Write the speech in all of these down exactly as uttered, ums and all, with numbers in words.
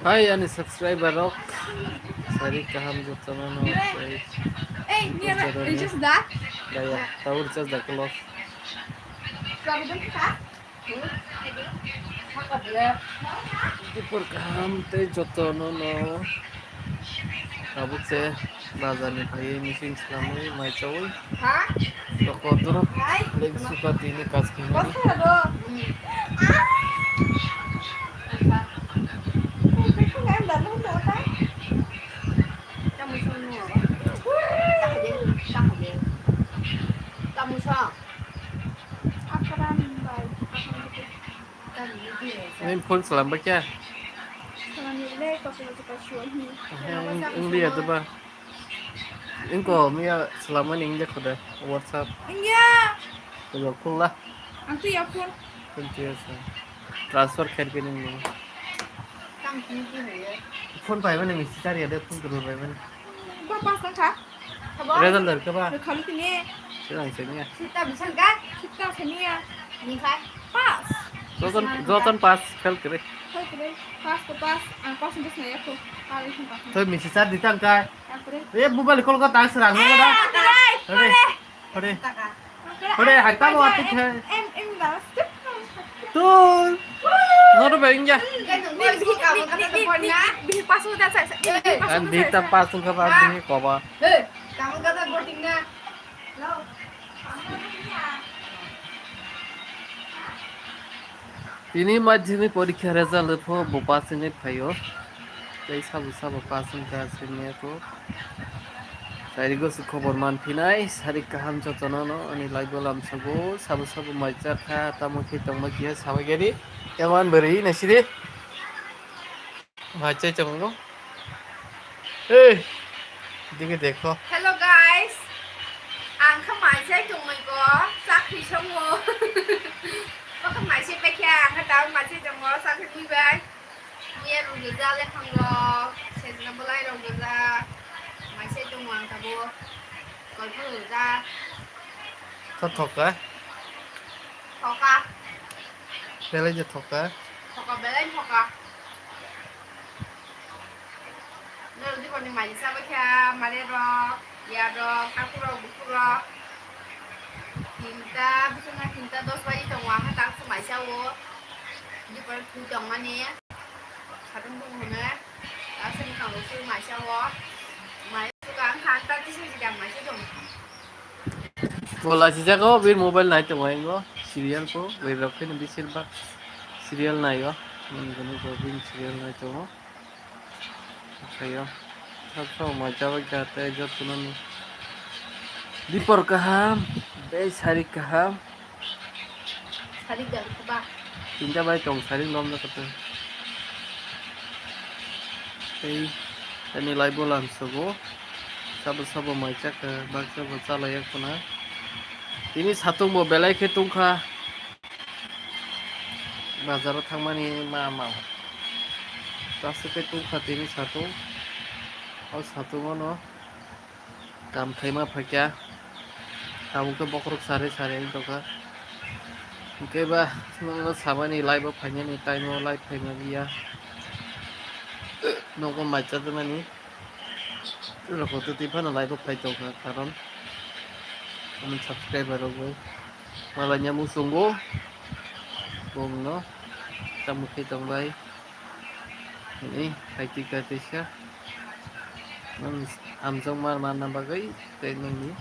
Hai ani subscriber rok, sari kaham jotono no, guys. Ei, ni Jotono ni. Recharge da? Daya, tau recharge da close. Problem ka? Dipor kaham tei jotono no. Tabuk se bazar ni phaiwi machine swlamwi mai chawi. Ha? Tokor dorok. Hai. Leng suka tini kaj khaimani. Basta do. Kamu song nung apa? Kamu song. Apa nang bai? Apa nang bai? Nini phone salam ba kya? Salam ni le, kok lo ka suan ni. He, ung, ung liya to ba. Ingko miya salam ni ingya khoda WhatsApp. Ingya. Ko khula. Ang tu ya phone. Phone tu ya sa. Transfer khair ke ning. Kam tu ni tu ya. Phone pai ba ni misi char ya de phone tu pai ba ni. Ba pas tang kha. Result dar khe ba? Rwkha rwkha ni. Swrang sini ya. Sita bisan ka? Sita sini ya. Ni khai? Pass. Joton, joton pass, fail kre. Fail kre. Pass to pass, ang percentage na yakho. Pari sini pass. Toi misi sar ditang kai. Takre. E mobile call ka tang serang mo da. Hore. Hore. Hore, hai tamo ati khe. Em, em, da. Tu. Noto ba ingya. Bihik pasu da sa. An di ta pasu ka ba di ko ba. Hey, kamu kata boarding na. Tini madhyamik porikha result pho bo pass wngwi phaio. Tei sabo sabo pass wngkha senior pho. Sairigo se khobor manphinai, sari kaham jotono no ani live o lamsogo, sabo sabo mai chakha, tamo khe tongma kiya sabai gari. Eman bwrwi naisidi. Mai chai tongo. Hey, dikhe dekho. Hello guys. Ang kha mai chai tongmai ko, chakri songo. Bokha mai chai pai kha, ang kha tao mai chai tongo, chakri mui bai. Miya rok gajak, lephang rok, sejna bolai rok gajak. Mai chai tongo ang tabo. Kolpho rok gajak. Kha thoka? Thoka. Belai je thoka? Thoka, belai thoka. Norok diporni mai sabai kha, mare rok, ya rok, takhuk rok, bukhuk rok. Tinta, bisingni tinta dos baji tongo, ang kha tang se mai sao. Dipor thui tongmani. Satung bung hwnwi, aswk mwkhang rok se mai sao. Mai suka ang kha, ta tisa jidang mai se tong. Bo lachijago, bini mobile nai tongo, ingo serial ko, bwrwi rok phano bisir bak serial naio, moni gwnwi bo bini serial nai tongo. Khayo, sab sabo mai chabai kha tei jotono ni dipor kaham, tei sari kaham. Sarik da ba. Tinta bai tong sarik lom da kata. Tei ani lai bolam sobo. Sabo sabo mai chakha, baksa bo chalai ya khuna. Tini satung bo belai khe tungkha. Bazar o thangmani ma ma. Tasuk khe tungkha tini satung. O satung o no. Kam khaima phaikha, tabuk khe bokhorok sari sari wng tongkha. Hwnkhe ba nwngno samani live o phainani time o live phaima liya. Nogo mai chajaknani rokotwi twi phano live o phai tongkha, karon ani subscriber rok bai malaina muchungo bongno tamo khe tongbai. Hwnwi hai twi kha teisa. Nwng hamjakma manna bagwi tei nwngni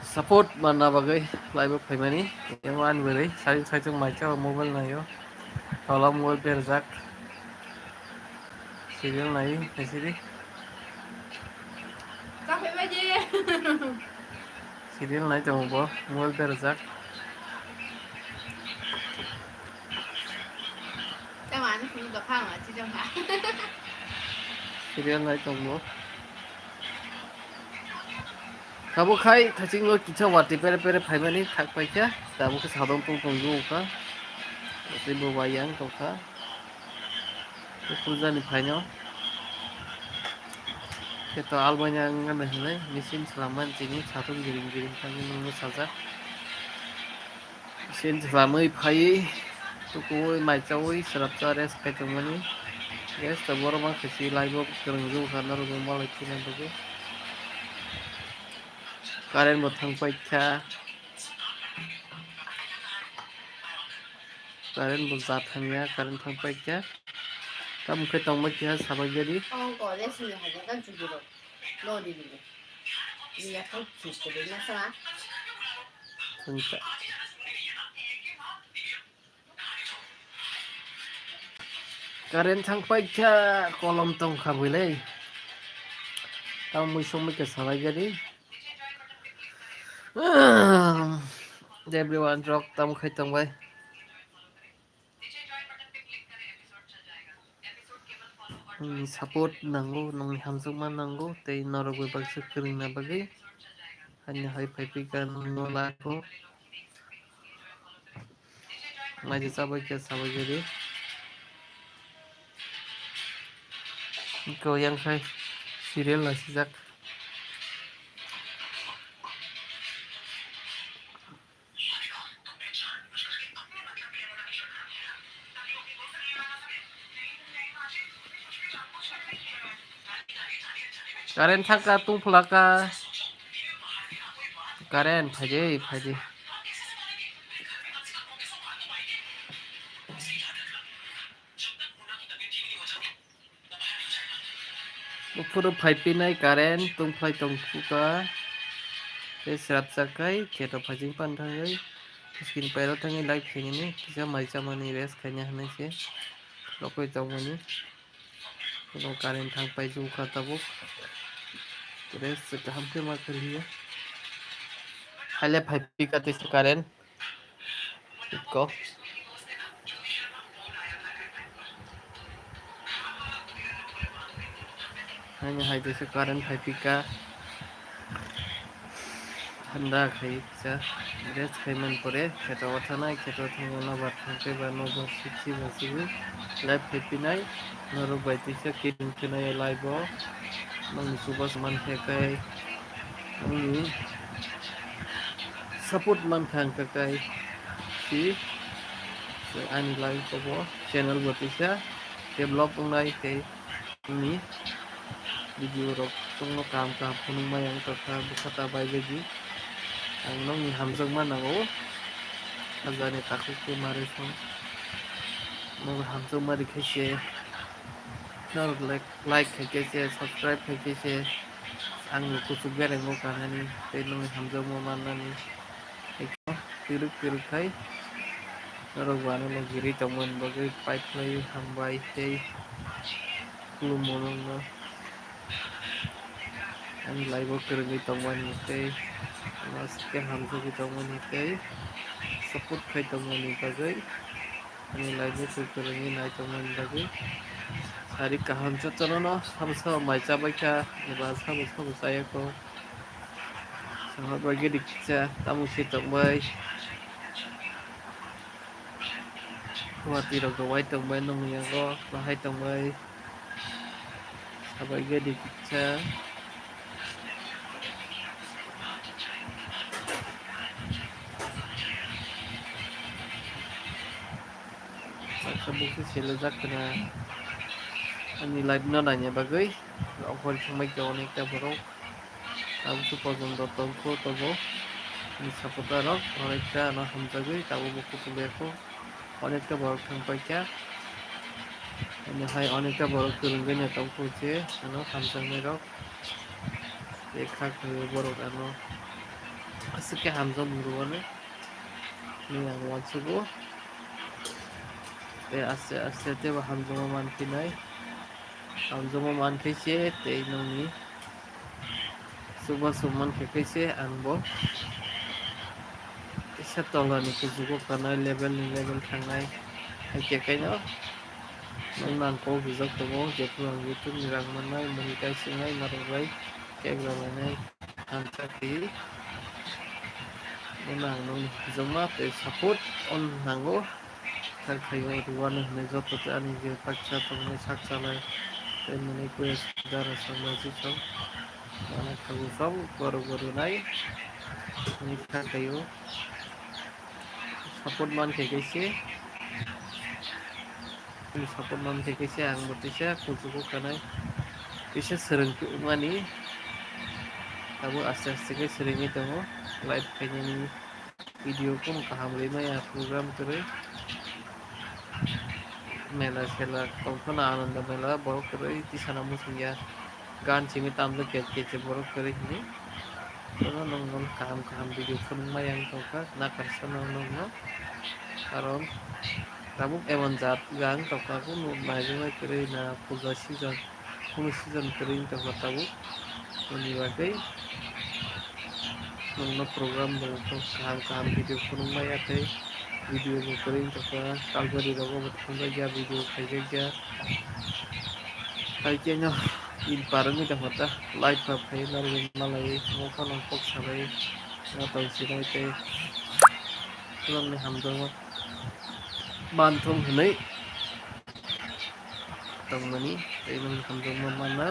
support manna bagwi live o phaimani. Emo ani bwrwi saichung saichung mai khe o mobile naio. Tola mobile berjak. Serial nai naisidi. Serial nai tongo bo, mobile berajak. Tamo ani phone dophang ma chi jongha. Serial nai tongo. Tabuk khai thachingno kisa watwi pere pere phaimani thak paikha. Tabuk khe sadon tong tong jukha. Tei bo bai yang tongkha. Puja ni phaino. Khe to albaina wngna hinwi machine swlamani tini satung giring giring thangwi nungno sajak. Machine swlamwi phaiwi tukuwi mai chawi swrapsa rest khai tongmani. Guys, to borok ma khe si live o kwrwng jwk kha norok malai thwina bagwi. Current bo thang paikha. Current bo ja thangya, current thang paikha. Tamo khe tongma keha sabai gari. Thangcha. Current thang paikha, kolom tong kha bwlai. Tamo mui somoi khe salai gari. Everyone rok tamo khai tong bai. Nini support nango, nini hamjakma nango, tei norok bai baksa kwrwngna bagwi. Haino hai phai phika nini no lago. Maidi chabai khe sabai khe di. Iko yang khai serial naisijak. Current thangka, tungphla ka. Current phaidi, phaidi. Buphuru phai pinai current, tungphlai tongkhuka. Tei srapchak khai kheto phaising pan thangwi. Skin pairo thangwi live khainani kisa mai chamani rest khaina hinwi se rokoi tongmani. Kono current thang pai jukha tabuk. Rest se kaham khe ma khaliya. Haile phai pika tei se current. Iko. Haino hai teisa current phai pika. Thanda khai kisa. Rest khai man pore. Kheto wathanai, kheto thangna bar thangkhe ba no bar siksi ba sigi. Live khai pinai. Norok bai teisa kiring khenai live o. Nongni chubachu man khe kai. Nongni support man kha hwnkha kai si ani live o bo channel bo teisa develop wngnai tei ani video rok chwngno kaham kaham phunukmaya wng tongkha bwkha ta bai bai di ang nokni hamjakma nango hajani takhuk tei mari song nogo hamjakma rikhe se norok like like khaikhe se subscribe khaikhe se. Ang ni kuchuk bereng bo kanani tei nini hamjakma mannani. Kwrwk kwrwk khai norok bo ano no giri tongmani bagwi paiphlai hambai tei khulummo nokno. Ani live o kwrwngwi tongmani tei ano aswk khe hamjagwi tongmani tei support khai tongmani bagwi. Ani live o kwrwngwi nai tongmani bagwi sari kaham jotono no sabo sabo mai chabaikha eba sabo sabo chayakho. Sabo bagwi rikcha tamo se tongbai. Guwahati rok rwbai tongbai nongni yago bahai tongbai. Sabai gari kisa. Saksa bukti selejak khna ani live no naina bagwi. Okhor thangbai khe onekta borok. Tabuk se pojon rok tongkho tobo. Ani supporter rok onekta ano hamjagwi tabuk bo kuchuk bai kho. Onekta borok thang paikha. Ani hai onekta borok kwrwngwi no tongkho je ano hamjaknai rok. Tei kha khe borok ano aswk khe hamjakmung rwmani hinwi ang uansugo. Tei aste aste teibo hamjakma manphinai. Hamjakma mankhe se tei nokni Chubachu mankhe kaisa ang bo kisa tolani kuchugo kanai level ni level thangnai. Hai khe kaino nokno ang kok rijak tongo, jephru ang YouTube ni rang mannai, monetize wngnai, norok bai kebra lainai ang chakri. Bono ang nokni himjakma tei support on nango. Kha khaio rwani hinwi joto tei ani je baksa tongnai sak chalai tei mwnwi kuya dara songbai si song. Mana khago song borok bo rwnai hinwi kha khaio. Support man khe khe se. Support man khe kisa ang bo tisa kuchugo kanai, tisa swrwng mani. Abo aste aste khe swrwngwi tongo. Live khainani video kunu kaham rimaya program kwrwi. Mela sela tongphano Ananda Mela borok kwrwi tisana muchungya. Gan simi tamjak khe khe borok kwrwi hwnwi. Bono nwng kaham kaham video phunukmaya wng tongkha, nakarsa no nwng no. Karon tabuk emon jat gang tongkha, kunu naijaknai kwrwi na puja season, kunu season kwrwi wng tongkha tabuk. Boni bagwi nwng no program bo kaham kaham video phunukmaya tei video bo kwrwi wng tongkha, Kalbari rogo bo thangjakya, video khaijakya. Hai khe no in par wngwi tongkha ta, live rok phaiwi narwgwi malaiwi, omo phano kok salaiwi, ma tong sinai tei khulumni hamjakma manthung hwnwi tongmani, tei nwng hamjakma manna,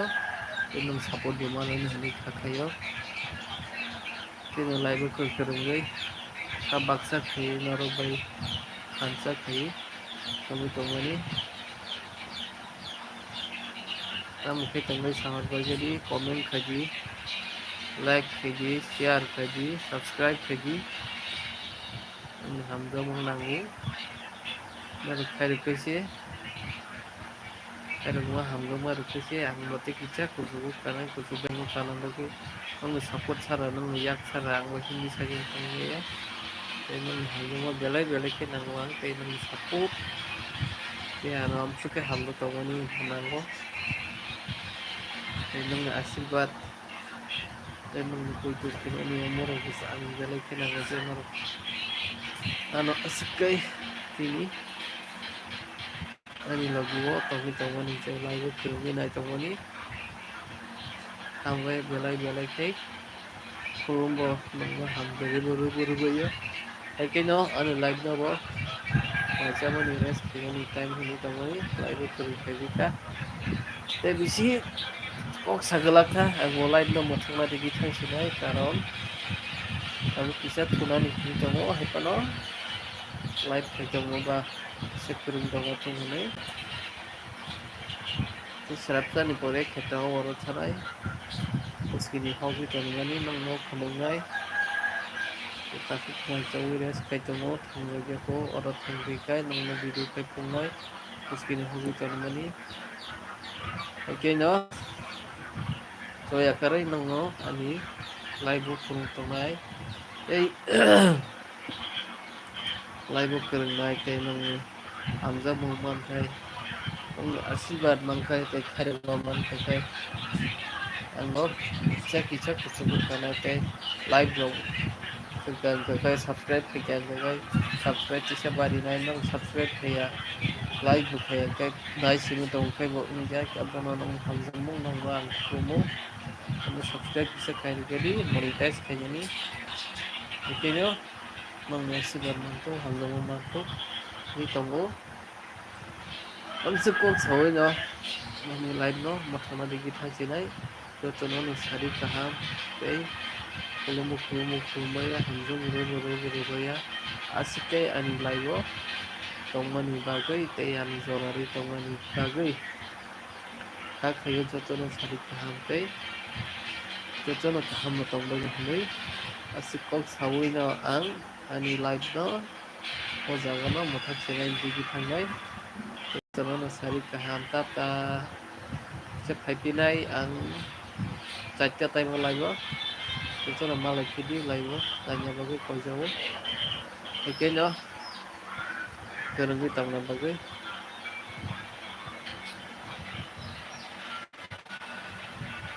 tei nwng support bo manani hwnwi kha khaio. Tei nwng live o kwrwng kwrwngwi kha baksa khaiwi norok bai thansa khaiwi tongwi tongmani. Tamo khe tongwi samar bai jadi comment khaidi, like khaidi, share khaidi, subscribe khaidi. Ani hamjakmung nango. Norok khairok khe se. Khairokma hamjakma rok khe se ang bo tei kisa kuchugo kanai, kuchuk bai no kana bagwi. Nokni support sara, nokni yak sara, ang bo Hindi sagwi tongmaya. Tei nokni hamjakma belai belai khe nango ang, tei nokni support. Tei ano amsuk khe hambo tongmani nango. Tei nokni asirwad. Tei nokni koi koi khe nokni omo rok bwsa ang belai khe nango je norok. Ano aswk kai tini. Ani logi o tongwi tongmani je live o kwrwngwi nai tongmani. Hambai belai belai khe khulumbo nokno hamjagwi bo rwgwi rwgwi o. Hai khe no ani live no bo waisa mani rest khaimani time hwnwi tongmani live o kwrwng khaijak kha. Tei bisi kok sa glak kha, ang bo live no mwthangna digwi thang sinai, karon abo kisa thunani hwnwi tongo, hai phano live khai tongo ba kisa kwrwng tongo thung hwnwi. Tei srapjani pore kheto oro thanai bwskini hogwi tongmani nokno phunuknai. Takhuk mai chaui rest khai tongo, thangwi khe oro thangwi khai nokno video khai phunuknai. Bwskini hogwi tongmani. Haikhe no choya kwrwi nokno ani live o phunuk tongnai. Tei live o kwrwngnai tei nokni hamjakmung mankhai, nokni asirwad mankhai tei khairokma mankhai khe ang bo kisa kisa kuchugo kana tei live rok. Hwnkhe ang khe subscribe khaikhe ang khe subscribe kisa barinai, nwng subscribe khaiya, like bo khaiya, hwnkhe nai simi tongkhe bo wngya, abono nwng hamjakmung nangno ang khulumo. Omo subscribe kisa khairokhe di, monetize khainani. Hwnkhe no nwng asirwad manthogo, hamjakmung manthogo, wngwi tongo. Amsuk kok saui no, ani live no mwthangna digwi thang sinai. Jotono no sari kaham tei khulumu khulumu khulumaya, hamjakmung rwbo rwbo rwbaya. Aswk khe ani live o tongmani bagwi tei ani jora rwi tongmani bagwi kha khaio jotono sari kaham tei jotono kaham no tongbaino hwnwi aswk kok saui no ang ani live no o jaga no mwthak chenai digwi thangnai. Jotono no sari kaham tata se phaipinai ang chaita taimo live o. Jotono malai phidi live o, laina bagwi koijago. Hwnkhe no kwrwngwi tongna bagwi